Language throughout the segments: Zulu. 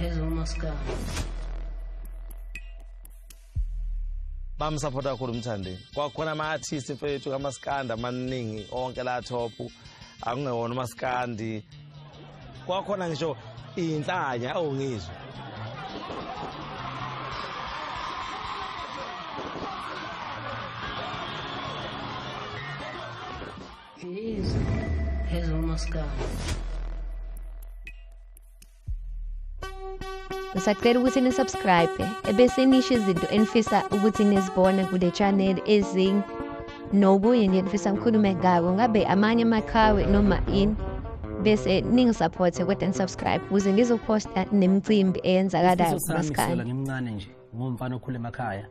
Ezomaskandi. Bamsupporta kakhulu uMthandeni. Kwakhona ama-artist mfethu kamaskandi amaningi onke la top akungewona umaskandi. Kwakhona ngisho inhlanya awungizwe. Ezomaskandi. Ngisacela ukuthi ni-subscribe ebese nisho izinto enifisa ukuthi nizibone kule channel ezinye nokunye nje enifisa ngikhulume ngako, ngabe amanye amaqhawe noma ini, bese ningisupporte kodwa ni-subscribe ukuze ngizophosta nemicimbi eyenzakalayo kumaskandi. Ngimncane nje ngomfana okhule emakhaya,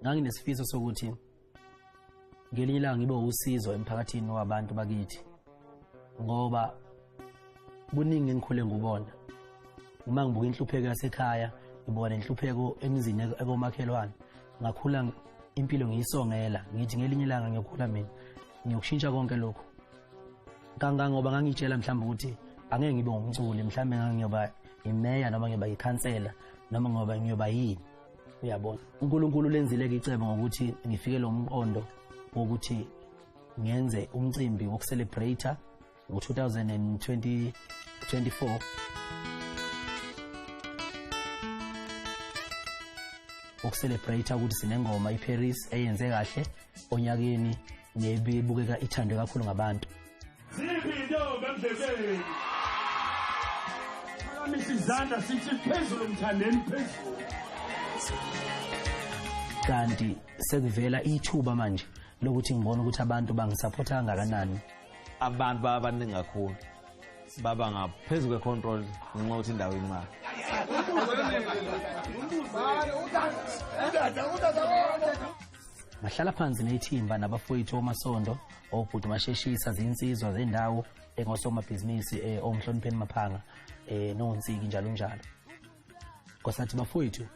nganginesifiso sokuthi ngelinye ilanga ngibe usizo emphakathini wabantu bakithi, ngoba kuningi engikhule ngubona. Uma ngibuka inhlupheko yasekhaya, ngibona inhlupheko emizini ekomakhelwane. Ngakhula impilo ngiyisongela, ngithi ngelinye ilanga ngiyokhula mina ngiyokushintsha konke lokhu. Kangangoba ngangitshela mhlawumbe ukuthi angeke ngibe ngumculi, mhlawumbe ngangiyoba imeya noma ngiyoba ikhansela noma ngoba ngiyoba yini, uyabona. uNkulunkulu lenzile icebo ngokuthi ngifike lo mqondo wokuthi ngenze umcimbi wokucelebrate ngo-2024 ukucelebrate ukuthi sinengoma iParis eyenze kahle onyakeni nebibukeka ithandwe kakhulu ngabantu. Ziphi emdlebeni? Phakamisa izandla sithi phezulu Mthandeni, phezulu. Kanti sekuvela ithuba manje lokuthi ngibone ukuthi abantu bangisupporta kangakanani. Abantu babaningi kakhulu, baba ngaphezulu kwecontrol ngenxa yokuthi indawo incane. Ngahlala phansi nethimba nabafowethu oMasondo, obhuti Masheshisa, zinsizwa zendawo engosomabhizinisi omhlonipheni Maphanga noNsiki njalo njalo. Kwasathi bafowethu,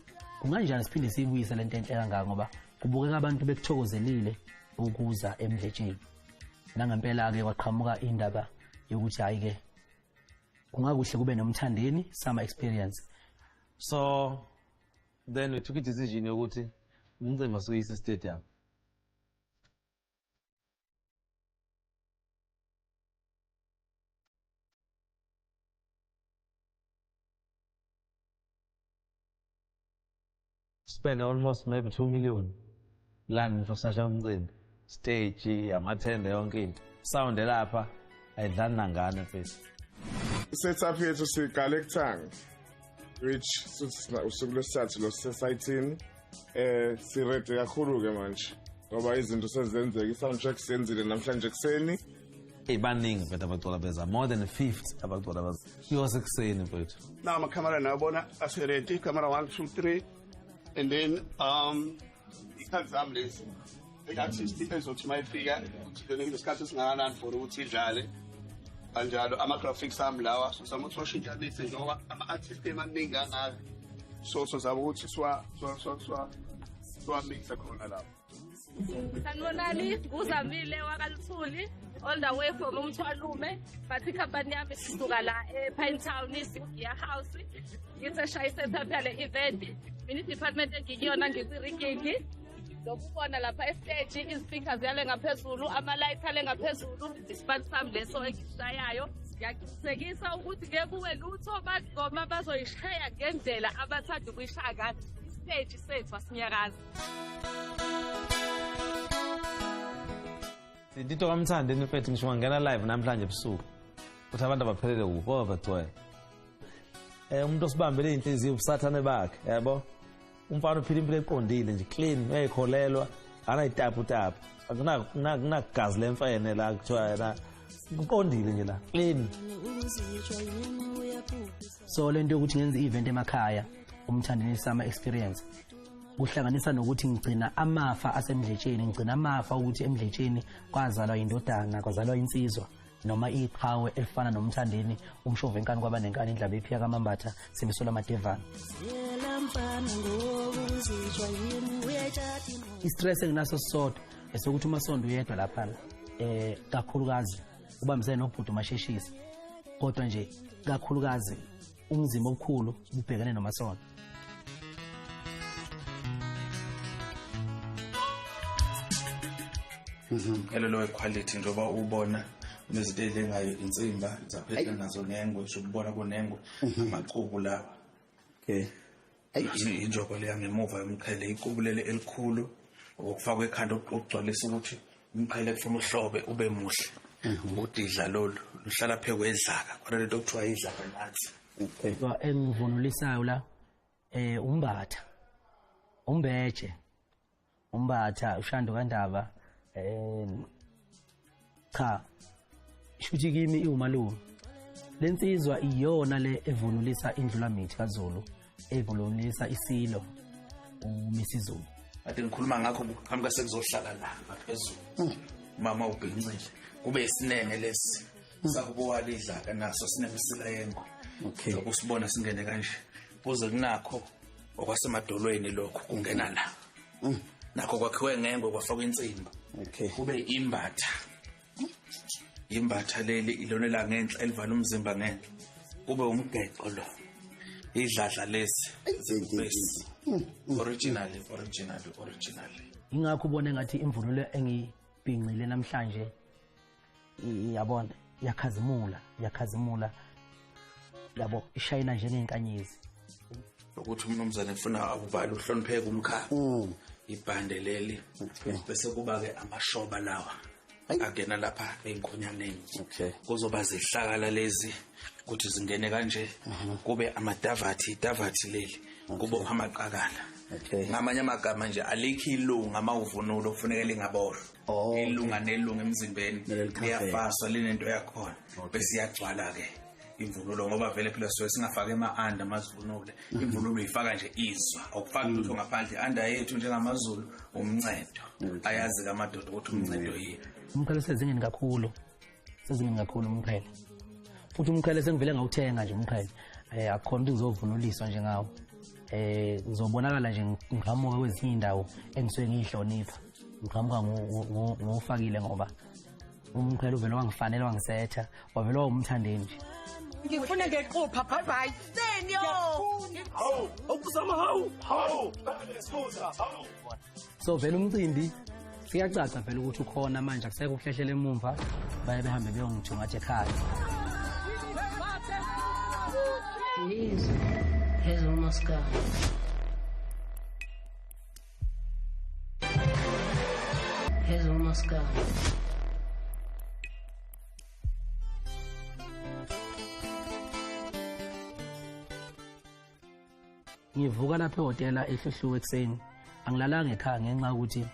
kunganjani siphinde siyibuyise lento enhle kangaka, ngoba kubukeka abantu bekuthokozelile ukuza emdletsheni. Nangempela-ke kwaqhamuka indaba yokuthi hhayi-ke kungakuhle kube noMthandeni Summer Experience. So then we took a decision yokuthi umcimbi asuyise stadium. Spend almost maybe 2 million land for such umcimbi. Stage, amathende, yonke into. Sound lapha ayidlali nangane mfethu. Setup yethu siqale kuthanga, which usuku lwesithathu losesayithini. Sirede kakhulu-ke manje ngoba izinto sezenzeka, i-sound check siyenzile namhlanje ekuseni. Baningi mfethu abacula beza, more than 50 abacula beza kuyose ekuseni mfethu. Na amakhamera nawabona aseredi, camera 1 2 3 and then ikhathi zami lezi i-artist ezothi uma ifika isikhathi esingakanani for ukuthi idlale kanjalo. Ama-graphics ami lawa sizama ukuthi siwashintshanise njengoba ama-artist emaningi kangaka, so sizama ukuthi siwamixe khona lapho. Sanibonani, uZamile wakaLuthuli all the way from uMthwalume, but ikhampani yami sisuka la ePinetown iSugia House. Ngithe shaya isetup yale event. Mina i-department engikuyona ngikwi-rigging. Lokubona lapha estage izispeakers yale ngaphezulu, ama-lights ale ngaphezulu, isipani sami leso engishayayo. Ngiyaqinisekisa ukuthi ngeke kuwe lutho, bagoma bazoyishaya ngendlela abathanda ukuyishaya ngayo. Isiteji sethu asinyakazi. Into kaMthandeni mfethu ngisho ngangena live namhlanje ebusuku ukuthi abantu abaphelele kuphi overgcwele. Umuntu osibambele inhliziyo ubusathane bakhe, yabo. Umfana uphila impilo eqondile nje, clean, uyayikholelwa, anayitapu tapu. Akunagazi lemfene la kuthiwa yena uqondile nje la, clean. So lento yokuthi ngenze i-event emakhaya uMthandeni Summer Experience kuhlanganisa nokuthi ngigcina amafa asemdletsheni, ngigcina amafa ukuthi emdletsheni kwazalwa indodana, kwazalwa insizwa noma iqhawe elifana noMthandeni, umshovu enkani kwaba nenkani, indlaba ephika kaMambatha, simisola amadevana. I-stress enginaso sisodwa esokuthi uMasondo uyedwa laphana, kakhulukazi ubambisene nobhuti Masheshisa, kodwa nje kakhulukazi Umzimba obukhulu ubhekene noMasondo. Umqhele lo wequality njengoba ubona unezinto ey'lengayo, insimba zaphethe nazo nengwe, ukubona kunengwe amacubu lawa. Okay. Injobo leya ngemuva yomqhele, icubu leli elikhulu okufakwa ekhanda okugcwalisa ukuthi umqhele kufuna uhlobe ube muhle. Udidla lolu luhlala phezu kwedlaka, khona lento okuthiwa idlaka nathi. Okay. Engivunulisayo la umbatha, umbeje, umbatha uShando kaNdaba. Cha, shuthi kimi iwumalume. Lensizwa iyona le evunulisa indlulamithi kaZulu, evunulisa isilo uMisizulu. Kade ngikhuluma ngakho kuqhamuka sekuzohlala la ngaphezulu. Mama ubhincile, kube isinenge lesi sakubo walidlaka naso sinemisila yengo. Okay. Sokusibona singene kanje kuze kunakho okwasemadolweni lokho kungena la. Nakho kwakhiwe ngengwe kwafakwa insimbi. Okay. Kube imbatha. Imbatha leli ilona la ngenhla elivala umzimba ngenhla. Kube umgeqo lo. Idladla lesi. Original, original, original. Ingakho ubone ngathi imvunulo engibhincile namhlanje yabona iyakhazimula, iyakhazimula. Yabo ishayina njengenkanyezi. Ukuthi umnumzane ufuna akuvale uhlonipheke umkhaya. Ibhande leli. Bese kuba ke amashoba lawa angena lapha ey'nkonyaneni. Okay. Kuzoba zihlakala lezi ukuthi zingene kanje, kube amadavathi, idavathi leli, kube amaqakala. Okay. Ngamanye amagama nje alikho ilunga mawuvunulo kufuneka lingaboshwa. Ilunga nelunga emzimbeni liyafaswa linento yakhona. Bese iyagcwala ke imvunulo ngoba vele phela siwe singafaka ema-anda amazivunule. Imvunulo uyifaka nje izwa, awukufaki lutho ngaphandle. Anda yethu njengamaZulu umncedo. Ayazi amadoda ukuthi umncedo yini. Umqhele usezingeni kakhulu. Sezingeni kakhulu umqhele. Futhi umqhele sengivele ngawuthenga nje umqhele. Akukhona ukuthi ngizovunuliswa nje ngawo. Ngizobonakala nje ngiqhamuka kwezinye indawo engisuke ngiyihlonipha. Ngiqhamuka ngowufakile ngoba umqhele uvele wangifanele wangisetha, wavele wawumthandeni nje. Ngifuna ngequpha, bye bye. Senyo. Hawu, awuzama hawu. Hawu, hawu. So vele umcimbi siyacaca vele ukuthi ukhona manje, akusekho ukuhlehlela emumva, baye behambe beyongithungatha ekhaya. Ngivuka lapha ehhotela eHluhluwe ekuseni, angilalanga ekhaya ngenxa yokuthi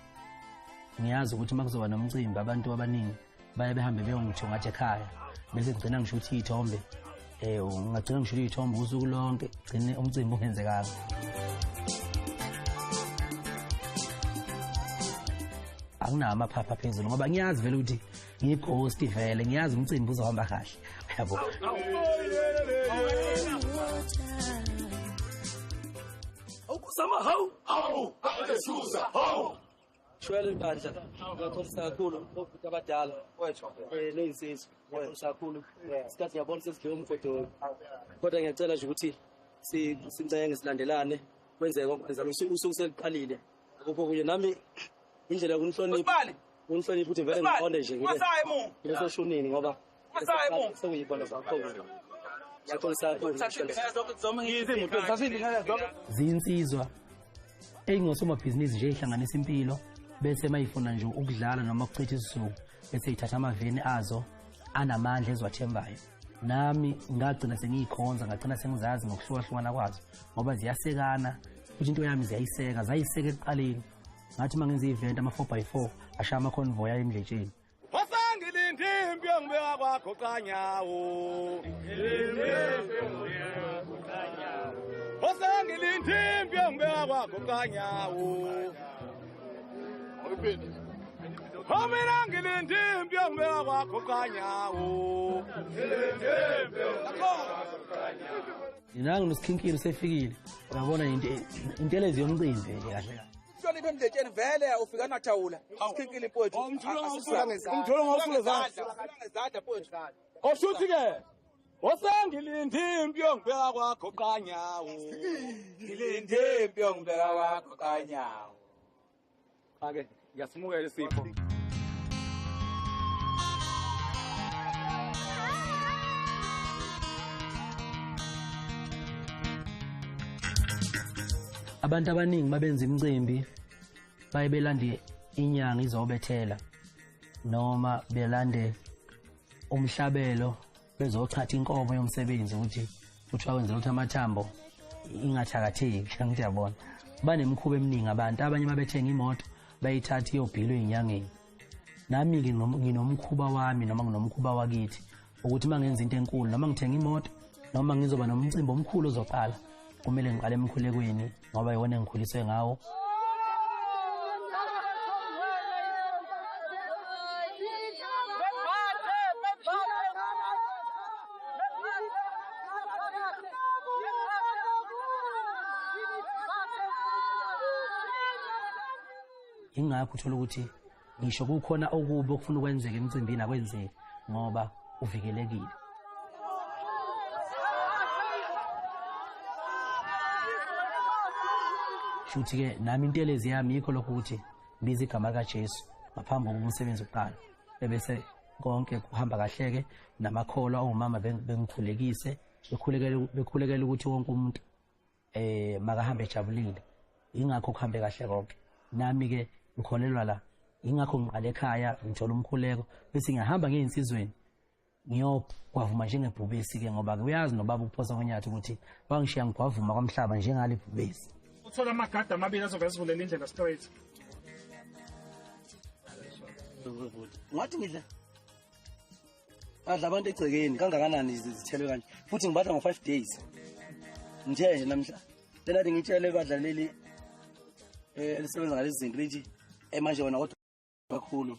ngiyazi ukuthi uma kuzoba nomcimbi abantu abaningi baye behambe beyongithungatha ekhaya, bese ngigcina ngishutha iy'thombe. Ngagcina ngishutha iy'thombe usuku lonke, gcine umcimbi ungenzekanga. Anginawo amaphapha phezulu ngoba ngiyazi vele ukuthi ngiyighost vele, ngiyazi umcimbi uzohamba kahle, yabo. Hawu, hawu, hawu. Shwele bandla, ngiyakholisa kakhulu obhuti abadala neyinsizwa, ngiyakholisa kakhulu. Isikhathi ngiyabona sesidliwe umgodoyi, kodwa ngiyacela nje ukuthi sincenge silandelane, kwenzeke kwenzalo usuku seliqalile. Akukho kunye nami indlela yokunhlonipha, unhlonipha ukuthi vele ngiqonde nje ngibe soshunini ngoba sekuyibona zakho. Ngiyakholisa kakhulu. Zinsizwa eyingosomabhizinisi nje ihlanganisa impilo, bese mayifuna nje ukudlala noma ukuchitha isizungu bese ithatha amaveni azo anamandla eziwathembayo. Nami ngagcina sengiyikhonza, ngagcina sengizazi ngokuhlukahlukana kwazo ngoba ziyasekana, futhi into yami ziyayiseka, zayiseka ekuqaleni. Ngathi uma ngenza i-event ama-4x4 ashaya ama-convoy aye emdletsheni. Nangu nosikhinkili usefikile, uyabona intelezi yomcimbi nje kahle kahle. Uhloniphe emdletsheni vele ufika nathawula. Sikhinkili mfowethu. Umtholo ngawusula ngezandla. Umtholo ngawusula ngezandla mfowethu. Oshuthi ke Osengilinde impi yongibeka kwakho kanyawo. Ngilinde impi yongibeka kwakho kanyawo. Ake ngiyasimukela isipho. Abantu abaningi babenza imicimbi baye belande inyanga izobethela noma belande umhlabelo bezochatha inkomo yomsebenzi ukuthi kuthiwa kwenzela ukuthi amathambo ingathakatheki. Angithi yabona, banemikhuba eminingi abantu. Abanye babethenga imoto bayithatha iyobhilwa ey'nyangeni. Nami-ke nginomkhuba wami noma nginomkhuba wakithi ukuthi uma ngenza into enkulu noma ngithenga imoto noma ngizoba nomcimbi omkhulu ozoqala, kumele ngiqale emkhulekweni ngoba iwona engikhuliswe ngawo. Ingakho uthola ukuthi ngisho kukhona okubi okufuna ukwenzeka emcimbini akwenzeki ngoba uvikelekile. Shuthi-ke nami intelezi yami yikho lokho ukuthi ngibize igama likaJesu ngaphambi kokuba umsebenzi uqala, ebese konke kuhamba kahle-ke namakholwa omama bengikhulekise bekhulekele ukuthi wonke umuntu makahambe ejabulile. Ingakho kuhambe kahle konke. Nami-ke ngikholelwa la, ingakho ngiqale ekhaya ngithola umkhuleko bese ngiyahamba ngiye insizweni ngiyogwavuma njengebhubesi-ke, ngoba-ke uyazi nobaba ukuphosa konyathi ukuthi wangishiya ngigwavuma kwamhlaba njengale bhubesi. Uthola amagada amabili azovele sivulela indlela straight. Ngathi ngidla badla abantu egcekeni kangakanani zithelwe kanje, futhi ngibadla ngo-5 days. Ngithe nje namhla lenathi ngitshele badlaleli elisebenza ngalezi zinto lithi manje wona kodwa kakhulu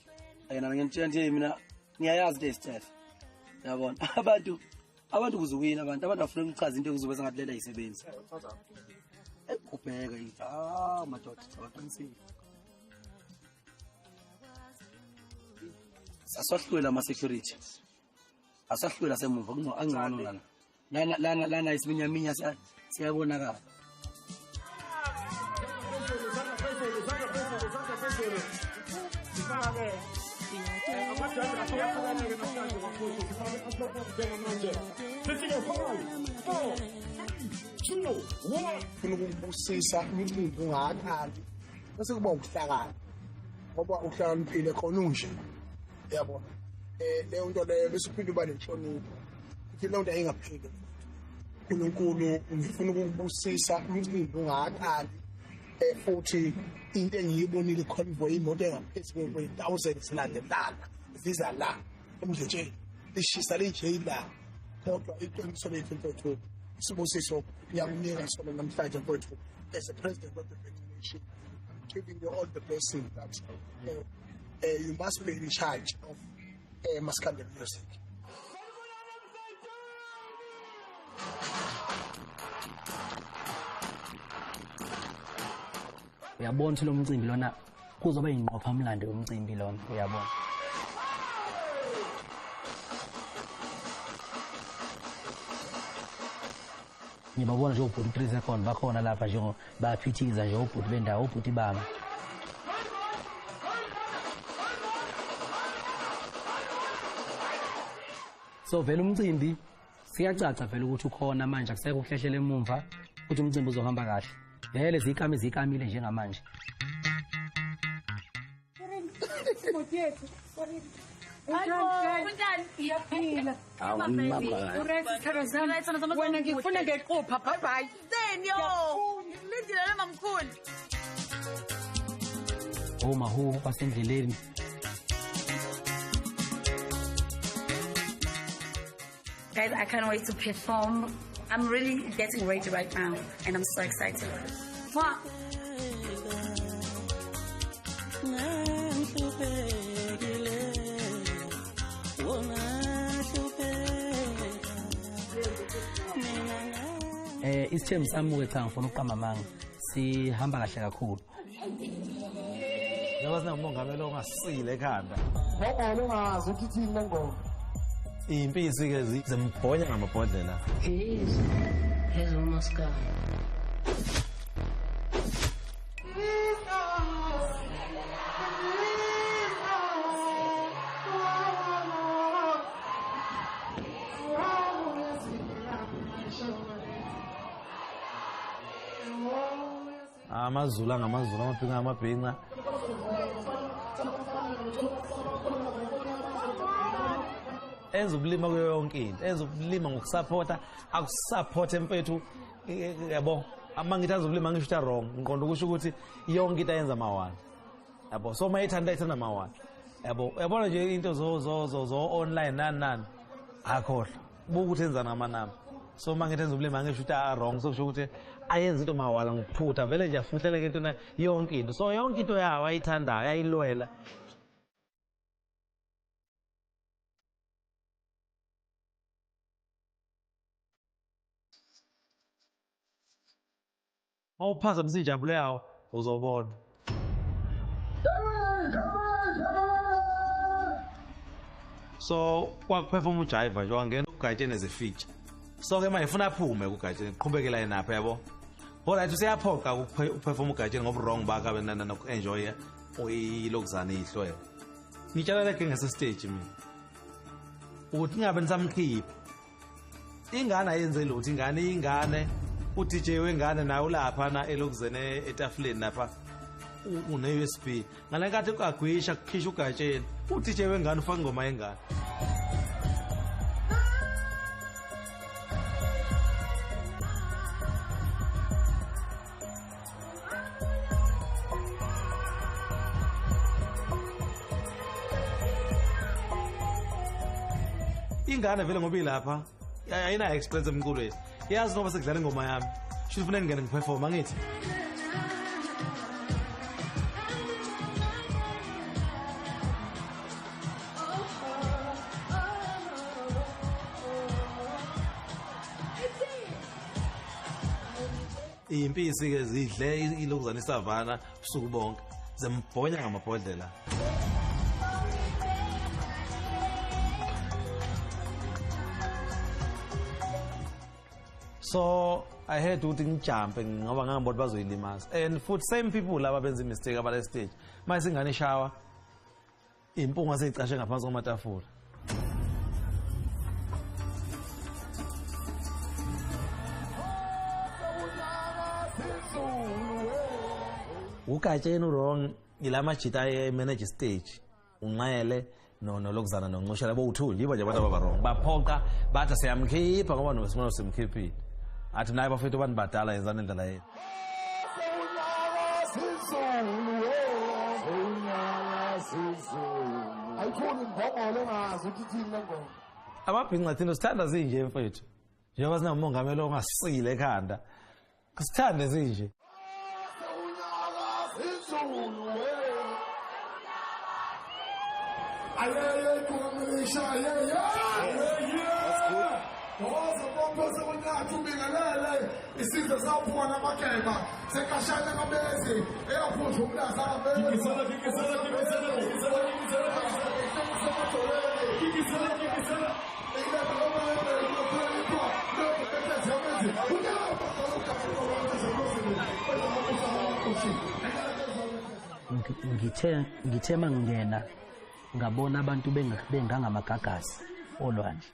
yena ngiyamtshela nje mina ngiyayazi into eyisitefe. Yabona abantu kuzuwina abantu bafuna ukuchaza into ekuzobe sengathi lela ayisebenzi. Ekubheka ithi madoda abaqinisile. Asahlwela ama-security, asahlwela semuva angcono lana lana lana isiminyaminya siyabonakala. Ufuna ukubusisa umcimbi ungaqali bese kuba ukuhlakana ngoba uhlakaniphile khona unje, uyabona. Leyo nto leyo bese uphinde uba nenhlonipho ukuthi leyo nto ayingaphili. uNkulunkulu ngifuna ukubusisa umcimbi ungaqali, futhi into engiyibonile convoy imoto engaphezu kwe-1000 zilandelana ziza la emdletsheni lishisa linje ilanga, kodwa iqiniso lethu mfowethu Sibusiso ngiyakunika sona namhlanje mfowethu as a president of the federation. I'm giving you all the blessing that you must be in charge of Maskandi music. Uyabona ukuthi lo mcimbi lona kuzoba yingqophamlando yomcimbi lona, uyabona. Ngibabona nje obhuti 3 second bakhona lapha nje bayaphithiza nje obhuti bendawo, obhuti bami. So vele umcimbi siyacaca vele ukuthi ukhona manje, akusekho ukuhlehlela emumva ukuthi umcimbi uzohamba kahle. Vele zikame zikamile njengamanje. Wena ngikufuna ngequpha, bye bye. Senyo, lindile lo mamkhulu. Omahu basendleleni. Guys, I can't wait to perform. I'm really getting ready right now, and I'm so excited. Mwah. Isithembu sami cha ngifuna ukuqamba amanga, sihamba kahle kakhulu. Njengoba sinomongameli ongasile ekhanda. Ngoba ungazi ukuthi ithini le ngoma. Iy'mpisi-ke zimbhonya ngamabhodlela. Yizo ezomaskandi. AmaZulu angamaZulu, amabhinca amabhinca. Enza ubulima kuyo yonke into, enza ubulima ngokusaphotha, akusaphothe mfethu, yabo. Uma ngithi enza ubulima ngisho ukuthi wrong, ngiqonda ukusho ukuthi yonke into ayenza mawala. Yabo, so uma ethanda ethanda mawala. Yabo, uyabona nje into zo online nani nani. Akhohlwa. Buka ukuthi enzani ngamanamba. So uma ngithi enza ubulima ngisho ukuthi wrong, so kusho ukuthi ayenza into mawala ngokuphutha, vele nje afuhleleke into yonke into. So yonke into yawo ayithandayo, ayilwela. Mawuphazamisa injabulo yawo uzobona. So kwakuphefoma uJaiva nje wangena uGatsheni as a feature. So ke manje ufuna aphume kuGatsheni, qhubekela yena apha yabo. Alright, useyaphoqa ukuphefoma uGatsheni ngoba wrong bakhe abe noku-enjoy oyilokuzana ihlwele. Ngitshela le genge stage mina. Ukuthi ningabe nisamkhipha. Ingane ayenze lutho, ingane ingane. U-DJ wengane nawe ulapha na elokuzene etafuleni lapha une-USB. Ngale nkathi kugwisha kukhishwa uGatsheni, u-DJ wengane ufaka ingoma yengane. Ingane vele ngoba ilapha ayinayo experience emculweni. Yazi ngoba sekudlala ingoma yami. Shuthi ufuna ngingene ngiperform angithi. Iy'mpisi-ke zidle ilokuzana isavana ubusuku bonke. Zimbhonya ngamabhodlela. So I had ukuthi ngijumpe ngoba ngangibona bazoyilimaza. And futhi same people laba benza imistake abale stage. Mase ingane ishawa impunga seyicashe ngaphansi kwamatafula. uGatsheni wrong ilamajita aye manage stage. Unxele nolokuzana noncushela bowuthuli yibo nje abantu ababa wrong. Baphoqa bathi siyamkhipha ngoba nosimona simkhiphile. Athi naye bafethu abantu badala yenzani indlela yethu. Amabhinca thina sithanda zinje mfethu. Njengoba sinamongameli ongasile ekhanda. Sithande zinje. Ngithe mangingena ngabona abantu bengangamagagasi olwandle.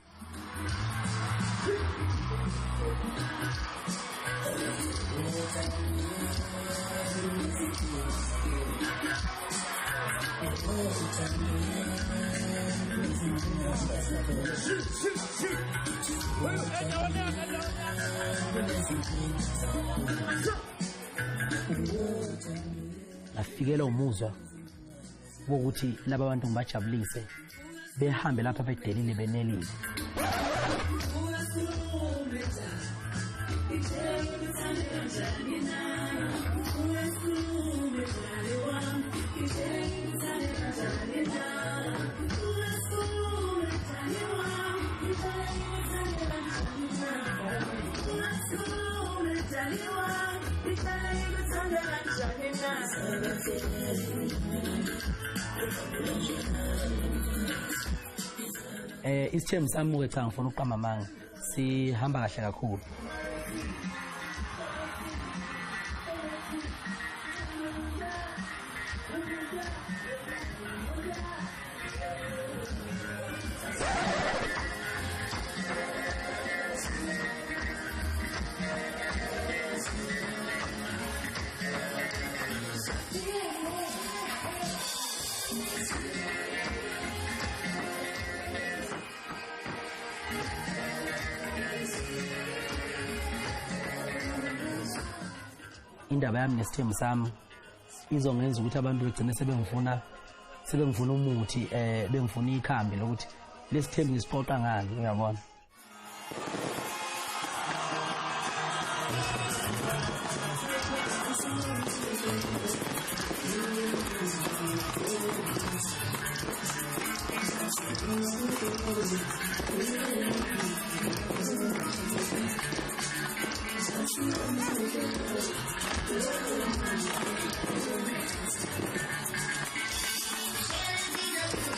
Ngafikelwa umuzwa wokuthi laba bantu ngibajabulise behambe lapha bedelile benelile. Isithembu sami-ke cha ngifuna ukuqamba amanga, sihamba kahle kakhulu. Indaba yami nesithembu sami izongenza ukuthi abantu begcine sebengifuna umuthi, bengifuna ikhambi lokuthi lesithembu ngisiqoqa ngani, uyabona.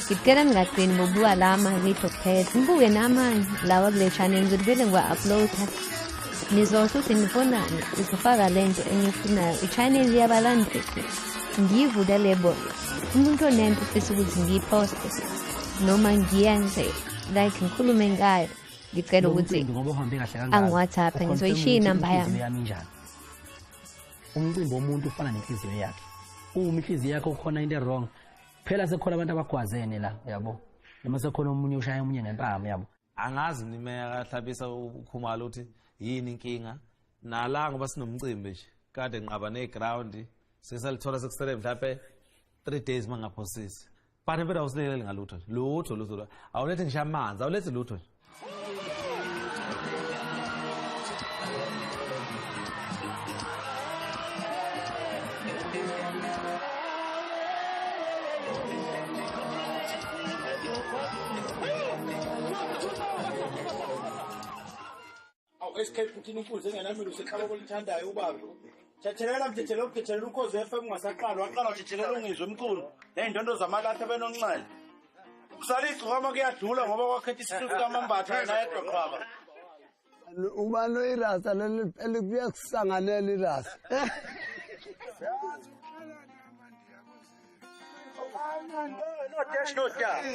Ngicela ningagcini ngokubuka la amavidiyo kuphela, nibuke namanye lawa kule channel ukuthi vele ngiwa-upload-a. Nizosho ukuthi nifunani, ngizofaka le nto eniyifunayo. I-channel iyabalandela, ngiyivulele bona. Umuntu onento ufisa ukuthi ngiyiphoste noma ngiyenze like ngikhulume ngayo, ngicela ukuthi angi-WhatsApp, ngizoyishiya inamba yami. Umcimbi womuntu ufana nenhliziyo yakhe. Uma inhliziyo yakho kukhona into e-wrong, phela sekhona abantu abagwazene la, yabo. Noma sekhona omunye ushaya omunye ngempama, yabo. Angazi nimeya kaHlabisa uKhumalo ukuthi yini inkinga nala ngoba sinomcimbi nje kade nqaba neground sesalithola sekusele mhlawumbe 3 days mangaphosisi. But impela awusilekeleli ngalutho nje, lutho lutho, awulethi ngisho amanzi, awulethi lutho nje. Escape uthini inkunzi engenamilo seqala kolithandayo ubaba. Thethelela mthethelela uthethelela ukhozi FM ungasaqala waqala uthethelela ungizwe umculo ney'ndondo zamalahle benonxele. Kusala igcokama kuyadula ngoba kwakhetha isihluku kamambatha yena yedwa qhwaba. Ubani oyirasa leli kuyakusanganela irasa. No dash no dash.